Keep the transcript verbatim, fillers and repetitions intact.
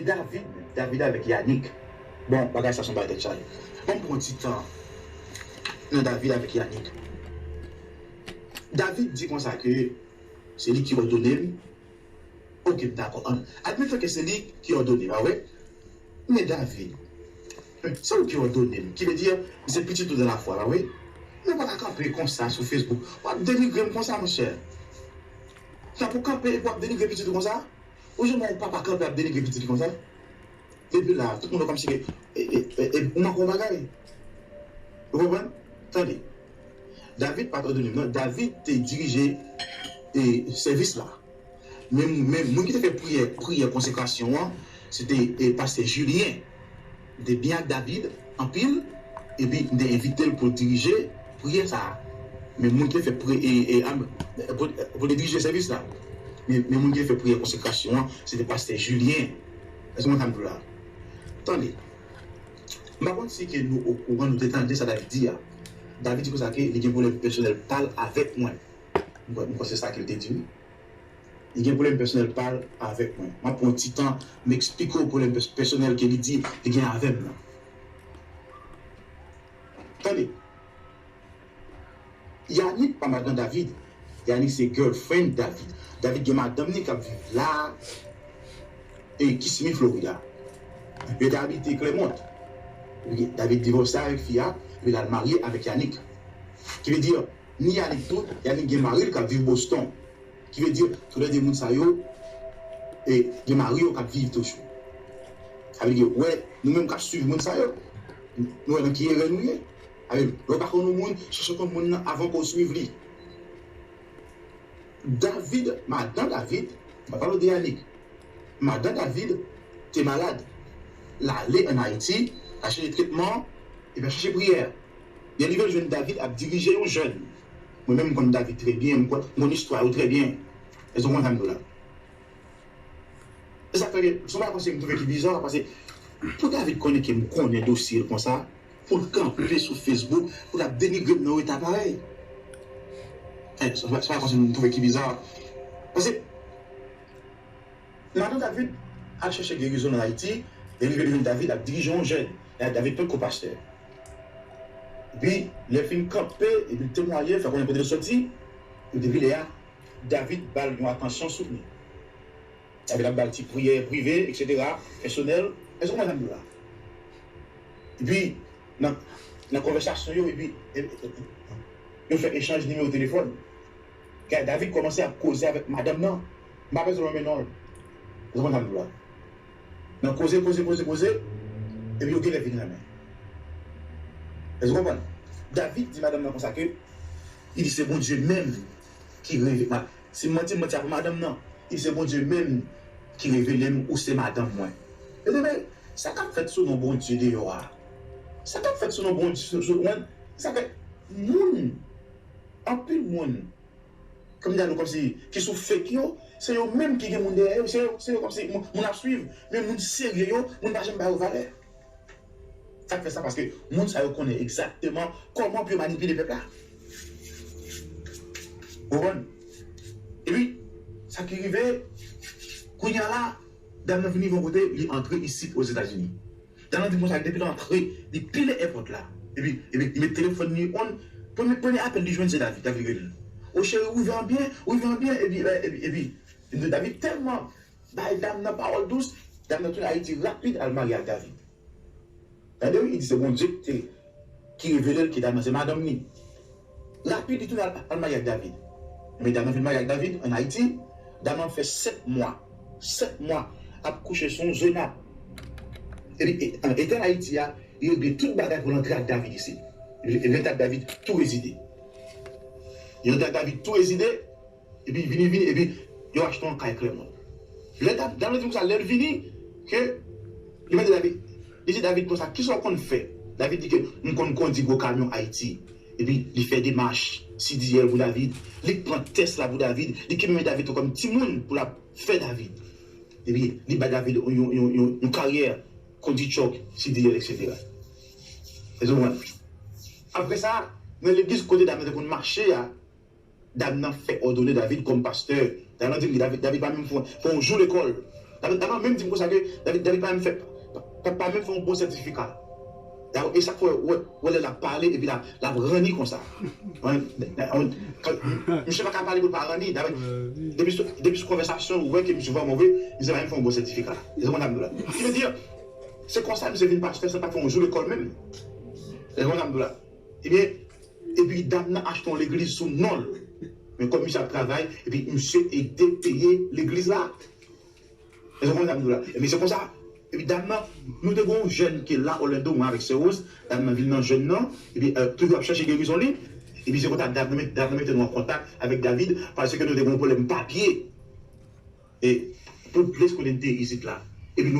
David, David avèk Yannick. Bon, bagay sa se yon bagay tèt chaje. Ban m pran yon ti tan nan David avèk Yannick. David di konsa ke se li ki òdone m. Oke, m dakò. An, admetan ke se li ki òdone m, pa vre? Men David, se ou ki òdone m. Ki vle di, m se pitit ou dans la foi, pa vre? Men w pa ka kanpe konsa sou Facebook. W ap denigre m konsa, monchè. Sa pou kanpe epi w ap denigre pitit ou konsa? Ou janm wè yon papa kanpe ap denigre pitit li konsa? Depi la, tout moun wè kòmsi ke, e, e, e, e, ou manke yon bagay. Ou konprann? Tande. David pa t òdone m, non. David te dirije, e, sèvis la. Men, men moun ki te fè priyè, priyè konsekrasyon an, se te, e, pastè Julien. M te byen ak David anpil, epi m te envite l pou l dirije priyè sa a. Men moun ki te fè pri-, e, e, am-, pou, pou l te dirije sèvis la. Men, men moun ki te fè priyè konsekrasyon an, se te pastè Julien. Èske w konprann sa m di w la? Tande. M pa konn si ke nou okouran, nou te tande sa David di a. David di konsa ke li gen pwoblèm pèsonèl pa l avèk mwen. M kwè, m kwè se sa ke l te di, wi. Li gen pwoblèm pèsonèl pa l avèk mwen. M ap pran yon ti tan, m eksplike w pwoblèm pès-, pèsonèl ke li di li gen avè m nan. Tande. Yannick pa madanm David. Yannick se girlfriend David. David gen madanm ni k ap viv la, e Kissimmee, Florida. Yo te abite Clermont. Epi David divòse avèk fi a, epi l al marye avèk Yannick. Ki vle di, ni Yannick tou, Yannick gen mari l k ap viv Boston. Ki vle di, toulède moun sa yo, e, gen mari yo k ap viv toujou. Sa vle di, wè, nou menm k ap swiv moun sa yo, nou wè nan ki erè nou ye. Sa vle di, lè w pa konn yon moun, chèche konn moun nan avan ke w swiv li. David, madan David, m pa pale w de Yannick. Madan David te malad. L ale ann Ayiti, al chèche tretman, epi al chèche priyè. Lè li rive, l jwenn David ap dirije yon jèn. Mwen menm, m konn David trè byen, m konn, m konn istwa yo trè byen. Èske w konprann sa m di w la? E sa k fè ke, se yon bagay konsa m twouve ki biza, paske pou David konnen ke m konnen dosye l konsa, pou l kanpe sou Facebook, pou l ap denigre m nan yon eta parèy. E, se yon bagay konsa m twouve ki biza. Paske, madan David al chèche gerizon nan Ayiti, e rive li jwenn David ap dirije yon jèn. E David potko pastè. Epi, lè l fin kanpe, epi l temwaye, fè konnen kote l soti, epi depi lè a, David ba l yon atansyon soutni. David ap ba l ti priyè prive, etsetera, pèsonèl. Èske w konprann sa m di w la? Epi, nan, nan konvèsasyon yo, epi, e, e, yo fè echanj nimewo telefòn. Kè David kòmanse ap koze avèk madanm nan. M pa bezwen nonmen non l. Èske w konprann sa m di w la? Nan koze, koze, koze, koze, epi yo genlè vin renmen. Èske w konprann? David di madanm nan konsa ke, li di se Bondye menm ki reve-, ma-, si m manti, m manti avè madanm nan. Li di se Bondye menm ki revele m ou se madanm mwen. Ebyen, men, sa k ap fèt sou non Bondye deyò a? Sa k ap fèt sou non Bondye, sou, sou, mwen, sa fè moun, anpil moun, kòm di a nou kòmsi, ki sou fake yo, se yo menm ki gen moun dèyè yo, se yo, se yo kòmsi moun, moun ap swiv, men moun serye yo, moun pa janm ba yo valè. Sa k fè sa, paske moun sa yo konnen egzakteman kòman pou yo manipile pèp la. Ou konprann? Epi, sa ki rive, kounye a la, dam nan vin rive yon kote, li antre isit Ozetazini. Dam nan di konsa, depi l antre, li pile èpòt la. Epi, epi, li met telefòn li on, premye, premye apèl li jwenn se David, David rele l. O cheri, ou rive an byen, ou rive an byen, epi, epi, epi, epi David tèlman bay dam nan pawòl dous, dam nan tounen Ayiti rapid al marye ak David. Tande wi, li di se Bondye ki te, ki revele l ke dam nan se madanm li. Rapid, li tounen al, al marye ak David. Men dam nan vin marye ak David ann Ayiti, dam nan fè sèt mwa, sèt mwa ap kouche sou yon zonab. Epi, e, an, etan l Ayiti a, li regle tout bagay pou l antre ak David isit. Li, li antre ak David tou rezide. Li antre ak David tou rezide, epi vini, vini, epi yo achte yon kay Clermont. Lè dam, dam nan di konsa, lè l vini, ke li mande David, li di David konsa, kisa w konn fè? David di ke m konn kondi gwo kamyon Ayiti. Epi li fè demach C D L pou David, li pran tès la pou David, li kenbe men David tou kòm timoun pou l ap fè David. Epi li ba David yon, yon, yon, yon karyè, kondi truck, C D L, etsetera. Èske w konprann? Apre sa, nan legliz kote dam nan te konn mache a, dam nan fè òdone David kòm pastè. Dam nan di m ke David, David pa menm fè, fè yon jou lekòl. David, David menm di m konsa ke David, David pa menm fè, pa, pa menm fè yon bon sètifika. David, e sa k fè wè, wè lè l ap pale epi l ap, l ap ranni konsa. Misye pa ka pale pou l pa ranni. David, depi sou, depi sou konvèsasyon, ou wè ke misye vrèman move, misye pa menm fè yon bon sètifika. Se konn ap di la. Ki vle di, se konsa misye vin pastè san pa fè yon jou lekòl menm. Se konn ap di la. Ebyen, epi dam nan achte yon legliz sou non l. Men kòm misye ap travay, epi misye ede peye legliz la. Èske w konprann sa m di w la? Ebyen, se konsa. Epi dam nan, nou te gen yon jèn ki la, Orlando, mwen avèk sè Rose, dam nan vin nan jèn nan, epi toujou ap chèche gerizon li. Epi se konsa dam nan met, dam nan mete nou an kontak avèk David, paske nou te gen yon pwoblèm papye. E, pou Grace kote n te isit la. Epi nou